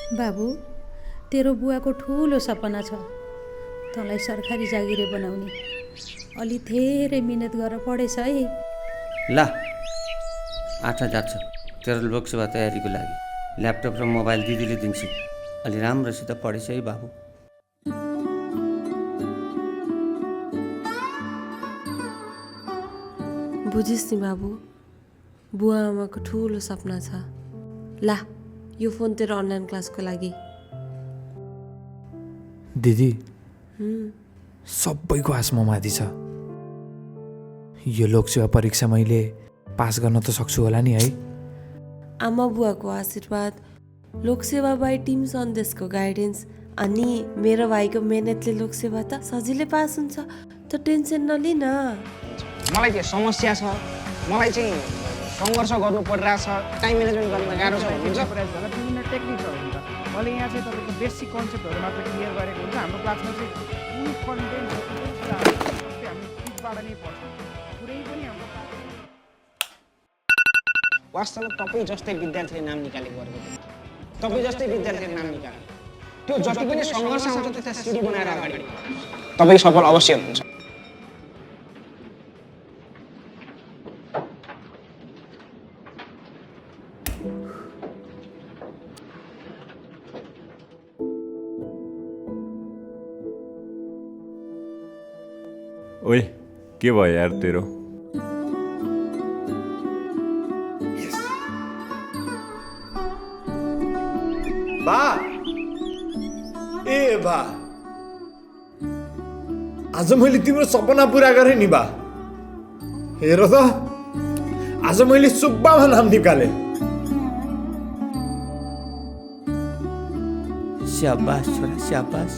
बाबु, तेरो बुवाको ठुलो सपना छ तँलाई सरकारी जागिरे बनाउने। अलि धेरै मिहिनेत गरेर पढेछ है। ला आँटा जान्छ तेरो लोकसेवा तयारीको लागि। ल्यापटप र मोबाइल दिदीले दिन्छु। अलि राम्रोसित पढेछ है बाबु। बुझिस् नि बाबु, बुवा आमाको ठुलो सपना छ। ला यो फोन तेरो अनलाइन क्लासको लागि। दिदी सबैको आश ममाथि छ। यो लोकसेवा परीक्षा मैले पास गर्न त सक्छु होला नि है? आमा बुवाको आशीर्वाद, लोकसेवा बाई टिम सन्देशको गाइडेन्स अनि मेरो भाइको मेहनतले लोकसेवा त सजिलै पास हुन्छ। त टेन्सन नलिन। मलाई चाहिँ समस्या छ, मलाई चाहिँ सङ्घर्ष गर्नु परिरहेछ, टाइम म्यानेजमेन्ट गर्न गाह्रो छ भन्नुहुन्छ। विभिन्न टेक्निक्सहरू हुन्छ। मैले यहाँ चाहिँ तपाईँको बेसिक कन्सेप्टहरू मात्र क्लियर गरेको हुन्छ। हाम्रो क्लासमा चाहिँ फुल कन्टेन्ट हामी सिटबाट नै पढ्छौँ। पुरै पनि हाम्रो वास्तवमा तपाईँ जस्तै विद्यार्थीले नाम निकालेको गरेको थियो। तपाईँ जस्तै विद्यार्थीले नाम निकाले त्यो जति पनि सङ्घर्ष आउँछ त्यसलाई सिडी बनाएर अगाडि तपाईँ सफल अवश्य हुनुहुन्छ। ओए के भयो यार तेरो? बा ए बा, आज मैले तिम्रो सपना पुरा गरेँ नि बा। हेर त आज मैले सुब्बामा नाम निकाले। स्याबास छोरा स्याबास।